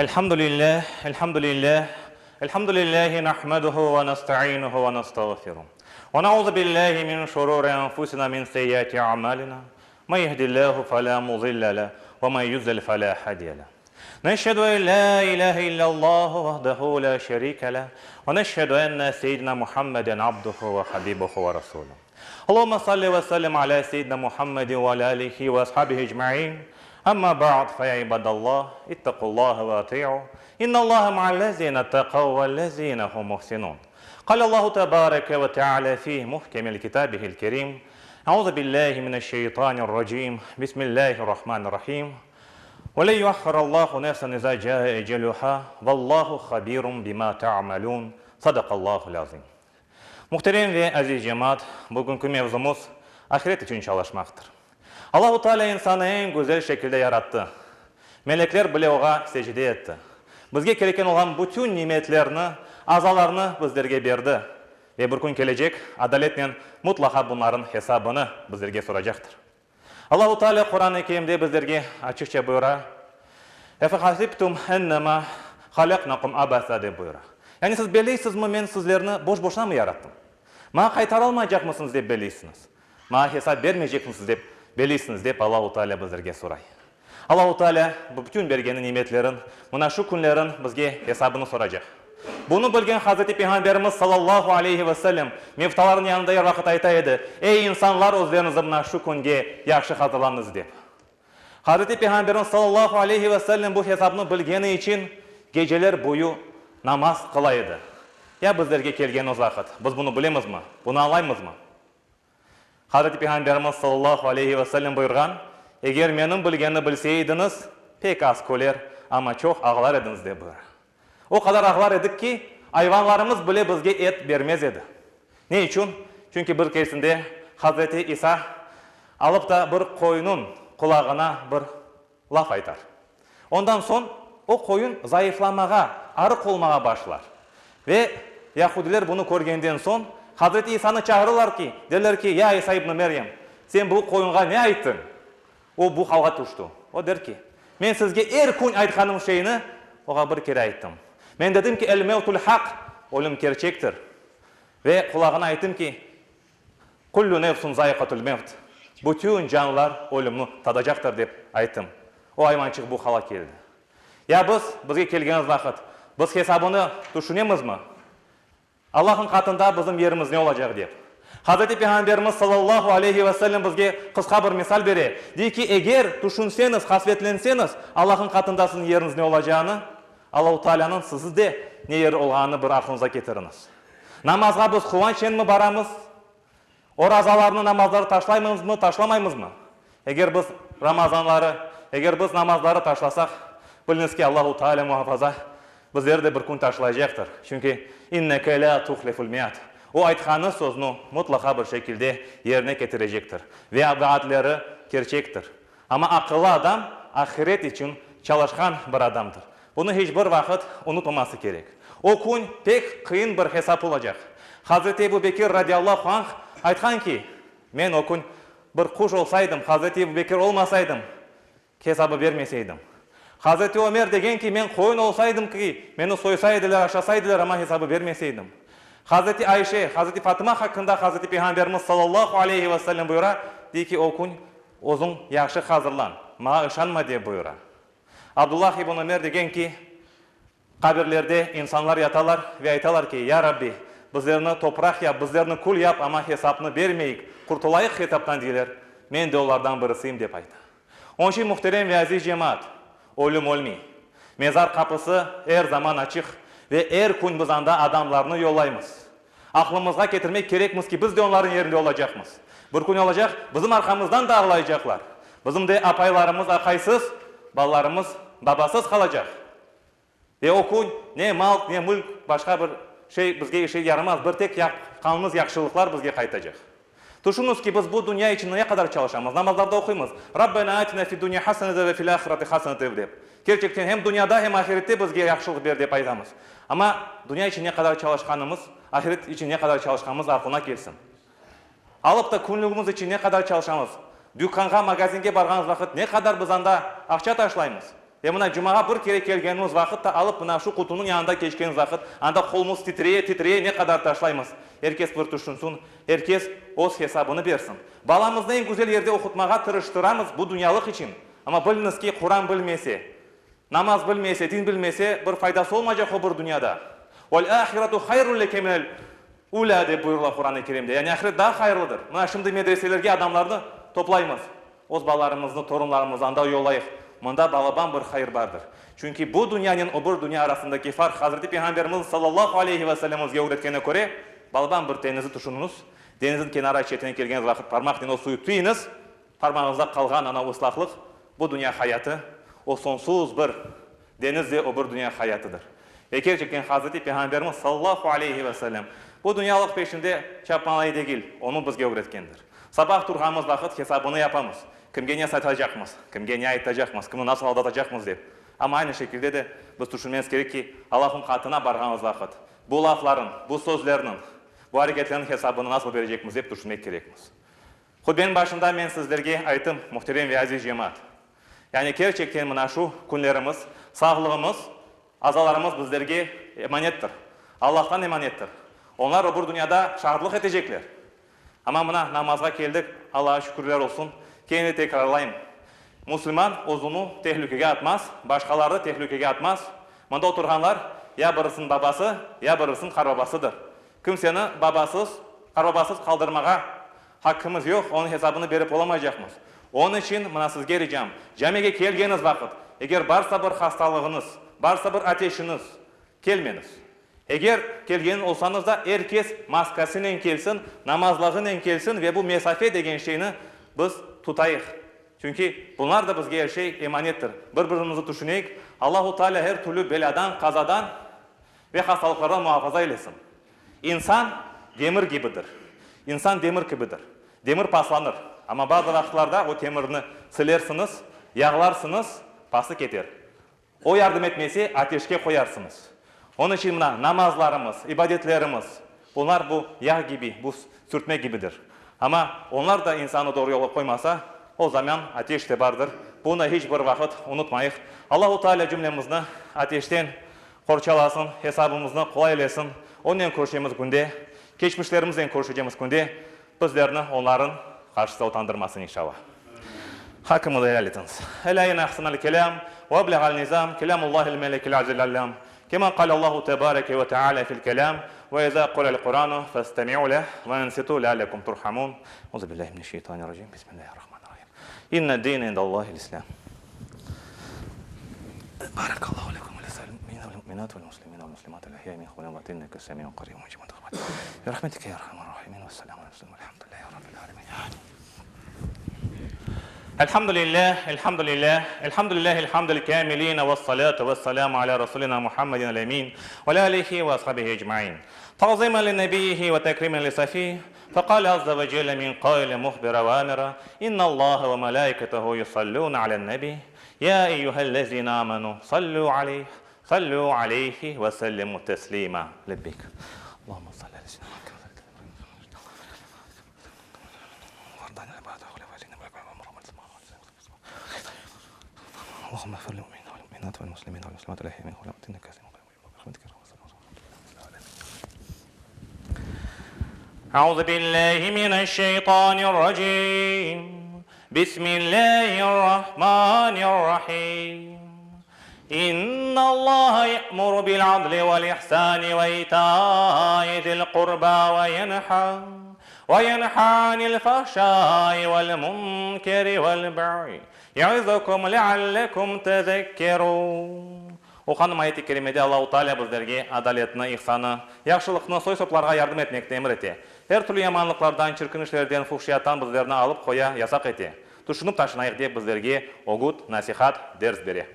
Elhamdülillah, elhamdülillah, elhamdülillahi nahmeduhu ve nestainuhu ve nestağfiruh. Ve nauzu billahi min şururi enfusina min seyyiati a'malina. Men yehdillahu felâ mudille leh ve men yudlil felâ hadiye leh. Neşhedü en lâ ilâhe illallahu vahdehu lâ şerîke leh ve neşhedü enne seyyidina Muhammeden abduhu ve habibuhu ve rasuluh. Allahümme salli ve sellim alâ seyyidina Muhammedin ve alâ âlihi ve ashabihi ecmaîn. Amma ba'd, fe ya ibadallah, ittaqullaha ve ati'u, innallaha ma'allezîne ittaqav vellezîne hum muhsinûn. Kâle Allahu tebâreke ve teâlâ fî muhkemil kitâbihil kerîm, Euzu billahi mineşşeytanirracîm, Bismillahirrahmanirrahîm. Ve len yuahhirallahu nefsen izâ câe eceluhâ, vallahu habîrun bimâ te'amelûn. Sadakallahul azîm. Muhterem ve aziz cemaat, bugünki mevzumız, ahiret içün çalışmaqtır. Allahu Teala insanı eñ güzel şekilde yarattı. Melekler bile oğa secde etti. Bizge kereken olğan bütün nimetlerni, azalarnı bizlerge berdi. Ve bir kün kelecek, adaletnen mutlaqa bunların hesabını bizlerge soracaqtır. Allahu Teala Quran-ı Kerimde bizlerge açıqça buyura, Efehasibtum ennema halaknakum abasa dep buyura. Yani siz belleysizmi men sizlerni boş-boşuna mı yarattım? Maña qaytarılmaycaqmısıñız dep belleysiniz? Maña hesap bermeycekmisiz dep belleysiniz dep Allahu Teala bizlerge soray. Allahu Teala bu bütün bergeni nimetlerin, mına şu künlerin bizge hesabını soracaq. Bunı bilgen Hazreti Peyğamberimiz sallallahu aleyhi ve sellem mevtalarnıñ yanında er vaqıt ayta edi, Ey insanlar özleriñizi mına şu künge yahşı hazırlanıñız dep. Hazreti Peyğamberimiz sallallahu aleyhi ve sellem bu hesapnı bilgeni içün geceler boyu namaz qıla edi. Ya bizlerge kelgenimiz vaqıt biz bunı bilemizmi, bunı añlaymızmı? Hazreti Peyğamberimiz sallallahu aleyhi ve sellem buyurğan, Eger menim bilgenni bilse ediñiz, pek az küler, amma çoq ağlar ediñiz dep buyura. O qadar ağlar edik ki, ayvanlarımız bile bizge et bermez edi. Ne içün? Çünki bir keresinde Hazreti İsa alıp da bir qoyunıñ qulağına bir laf aytar. Ondan soñ o qoyun zayıflamağa, arıq olmağa başlar. Ve yahudiler bunı körgenden soñ, Hazreti İsanı çağırırlar ki, derler ki, Ya İsa ibn Meryem, sen bu qoyunğa ne ayttıñ? O bu halğa tüştü. O der ki, Men sizge er kün aytqanım şeyni oğa bir kere ayttım. Men dedim ki, El-mevtul haq, ölüm kerçektir. Ve qulağına ayttım ki, Kullu nefsun zaiqatul mevt, bütün canlar ölümni tadacaqtır, dep ayttım. O ayvançıq bu hala keldi. Ya biz, bizge kelgenimiz vaqıt, biz hesabını tüşünemizmi? Allahnıñ qatında bizim yerimiz ne olacaq, dep. Hazreti Peyğamberimiz sallallahu aleyhi ve sellem bizge qısqa bir misal bere, dey ki, eger tüşünseñiz, hasvetlenseñiz, Allahnıñ qatında siziñ yeriñiz ne olacağını, Allahu Taalânıñ sizde ne yeri olğanını bir aqlıñıza ketiriñiz. Namazğa biz quvançenmi baramız? Orazalarnı, namazları taşlaymızmı, taşlamaymızmı? Eger biz Ramazanları, eger biz namazları taşlasaq, biliñiz ki, Allahu Teala muhafaza, bizleri de bir kün taşlaycaqtır. Çünki, İnneke lâ tuhliful mi'ad. O aytqanı sözni mutlaqa bir şekilde yerine ketirecektir. Ve vaatleri kerçektir. Amma aqıllı adam ahiret içün çalışqan bir adamdır. Bunı hiç bir vaqıt unutmaması kerek. O kün pek qıyın bir hesap olacaq. Hazreti Ebu Bekir radiyallahu anh aytqan ki, Men o kün bir quş olsaydım, Hazreti Ebu Bekir olmasaydım, hesabı bermeseydim. Hazreti Ömer degen ki, Men qoyun olsaydım ki, meni soysaydılar, aşasaydılar, amma hesabı bermeseydim. Hazreti Ayşe, Hazreti Fatıma haqqında Hazreti Peyğamberimiz sallallahu aleyhi ve sellem buyura, dey ki, o kün özüñ yahşı hazırlan, maña ışanma dep buyura. Abdullah ibn Ömer degen ki, Qabirlerde insanlar yatalar ve aytalar ki, Ya Rabbi, bizlerni topraq yap, bizlerni kül yap, amma hesapnı bermeyik, qurtulayıq hesaptan deyler, men de olardan birisiyim dep ayta. Onıñ içün, muhterem ve aziz cemaat, ölüm ölmey. Mezar qapısı er zaman açıq ve er kün biz anda adamlarnı yollaymız. Aqlımızğa ketirmek kerekmiz ki, biz de onlarnıñ yerinde olacaqmız. Bir kün olacaq, bizim arqamızdan da ağlaycaqlar. Bizim de apaylarımız aqaysız, balalarımız babasız qalacaq. Ve o kün ne mal, ne mülk, başqa bir şey bizge işe yaramaz, bir tek yapqanımız yahşılıqlar bizge qaytacaq. Tüşüñiz ki, biz bu dünya içün ne qadar çalışamız, namazlarda oquymız, Rabbena atina fid-dunya hasenete ve fil-ahireti hasenete dep. Kerçekten, hem dünyada, hem ahirette bizge yahşılıq ber dep aytamız. Amma dünya içün ne qadar çalışqanımız, ahiret içün ne qadar çalışqanımız aqlına kelsin. Alıp da künlügimiz içün ne qadar çalışamız, dükkanğa, magazinge barğanımız vaqıt ne qadar biz anda aqça taşlaymız. Ve mına cumağa bir kere kelgenimiz vaqıt da alıp mına şu qutunıñ yanında keçkenimiz vaqıt, anda qolumız titreye, titreye ne qadar taşlaymız. Er kes bir tüşünsin, er kes öz hesabını bersin. Balamıznı eñ güzel yerde oqutmağa tırıştıramız bu dünyalıq içün. Amma biliñiz ki, Quran bilmese, namaz bilmese, din bilmese, bir faydası olmaycaq o bir dünyada. Vel ahiretu hayrun leke minel ulâ dep buyurıla Quran-ı Kerimde. Yani ahiret daa hayırlıdır. Mına şimdi medreselerge adamlarnı toplaymız. Öz balalarımıznı, torunlarımıznı anda yollayıq. Mında balaban bir hayır bardır. Çünki bu dünyanen o bir dünya arasındaki farq Hazreti Peyğamberimiz sallallahu aleyhi ve sellem bizge ögretkenine köre, balaban bir deñizni tüşüniñiz, deñizniñ kenara çetine kelgeniñiz vaqıt parmaqnen o suyu tüyiñiz, parmağıñızda qalğan ana ıslaqlıq, bu dünya hayatı, o soñsuz bir deñiz de o bir dünya hayatıdır. Ve kerçekten Hazreti Peyğamberimiz sallallahu aleyhi ve sellem bu dünyalıq peşinde çapmalayı degil, onı bizge ögretkendir. Sabah turğanımız vaqıt hesabını yapamız, kimge ne satacaqmız, kimge ne aytacaqmız, kimni nasıl aldatacaqmız dep. Amma aynı şekilde de biz tüşünmemiz kerek ki, Allah'ın qatına barğanımız vaqıt bu lafların, bu sözlerniñ, bu areketlerniñ hesabını nasıl berecekmiz dep tüşünmek kerekmiz. Hutbeniñ başında men sizlerge ayttım, muhterem ve aziz cemaat, yani kerçekten mına şu künlerimiz, sağlığımız, azalarımız bizlerge emanettir, Allahtan emanettir. Onlar o bir dünyada şaatlıq etecekler. Amma mına namazğa keldik, Allağa şükürler olsun, kene de tekrarlayım, musulman özüni tehlükege atmaz, başqalarnı tehlükege atmaz. Mında oturğanlar ya birisiniñ babası, ya birisiniñ qarbabasıdır. Kimseni babasız, qarbabasız qaldırmağa haqqımız yoq, onıñ hesabını berip olamaycaqmız. Onıñ içün mına sizge ricam, camige kelgeniz vaqıt, eger barsa bir hastalığıñız, barsa bir ateşiñiz, kelmeñiz. Eger kelgen olsañız da, er kes maskasınen kelsin, namazlığınen kelsin ve bu mesafe degen şeyni biz tutayıq. Çünki bunlar da bizge er şey emanettir. Bir-birimizni tüşüneyik, Allahu Teala er türlü belâdan, qazadan Ve hastalıqlardan muafaza eylesin. İnsan demir kibidir. İnsan demir kibidir. Demir paslanır. Amma bazı vaqıtlarda o temirni silersiñiz, yağlarsıñız, pası keter. O yardım etmese, ateşke qoyarsıñız. Onıñ içün mına namazlarımız, ibadetlerimiz, bunlar bu yağ kibi, bu sürtme kibidir. Amma onlar da insanı doğru yolğa qoymasa, o zaman ateş de bardır. Bunı hiç bir vaqıt unutmayıq. Allahu Teala cümlemizni ateşten Qorçalasın, hesabımıznı qolay eylesin, Onen körüşemiz künde, keçmişlerimiznen körüşecemiz künde bizlerni onların qarşısında utandırmasın inşallah. Hakkımızı helal etiñiz. Elâ inne ahsenel kelâm ve ebleğel nizam kelâmullâhil melikil azizil allâm kemâ kâle Allahu tebâreke ve teâlâ fil kelâm ve izâ quri'el Qur'ânu festemi'û leh ve ensitû leallekum turhamûn. Euzubillâhi mineşşeytanirracîm. Bismillâhirrahmanirrahîm. İnne dîne indallâhil islâm. Barakallahu lekum ve lisâiril mu'minîne vel mu'minât vel muslimîne vel muslimât el ahyâi minhum vel emvât inneke semi'un qarîbun mucîbud da'vât. Bi rahmetike ya erhamer râhimîn. Vesselâmu alel murselîn velhamdülillâhi rabbil âlemîn. Elhamdülillâh, elhamdülillâh, elhamdülillâhil hamdil kâmilîn vessalâtu vesselâmu alâ rasûlinâ Muhammedin el emîn ve alâ âlihi ve ashabihi ecmaîn. Ta'zîmen li nebiyyihi ve tekrîmen li safîh, feqâle azze ve celle min qailin muhbira ve amira, İnnallâhe ve melâiketehu yusallûne alen nebî, Ya eyyühellezîne âmenû, sallû aleyh, sallû aleyhi ve sellimû teslîmâ. Lebbeyk. Allahümme salli alâ seyyidinâ Euzu billahi mineşşeytanirracim. Bismillahirrahmanirrahim. İnnallaha ye'muru bil adli vel ihsani ve ita'i zil qurba ve yenha ve yenha anil fahşai vel munkeri vel bag'i ye'izukum leallekum tezekkerun. Oqanım ayet-i kerimede Allahu Teala bizlerge adaletni, ihsanı, yahşılıqnı, soy-soplarğa yardım etmekni emir ete. Er türlü yamanlıqlardan, çirkin işlerden, fuhşiyattan bizlerni alıp qoya, yasaq ete. Tüşünip taşınayıq dep bizlerge ögüt, nasihat, ders bere.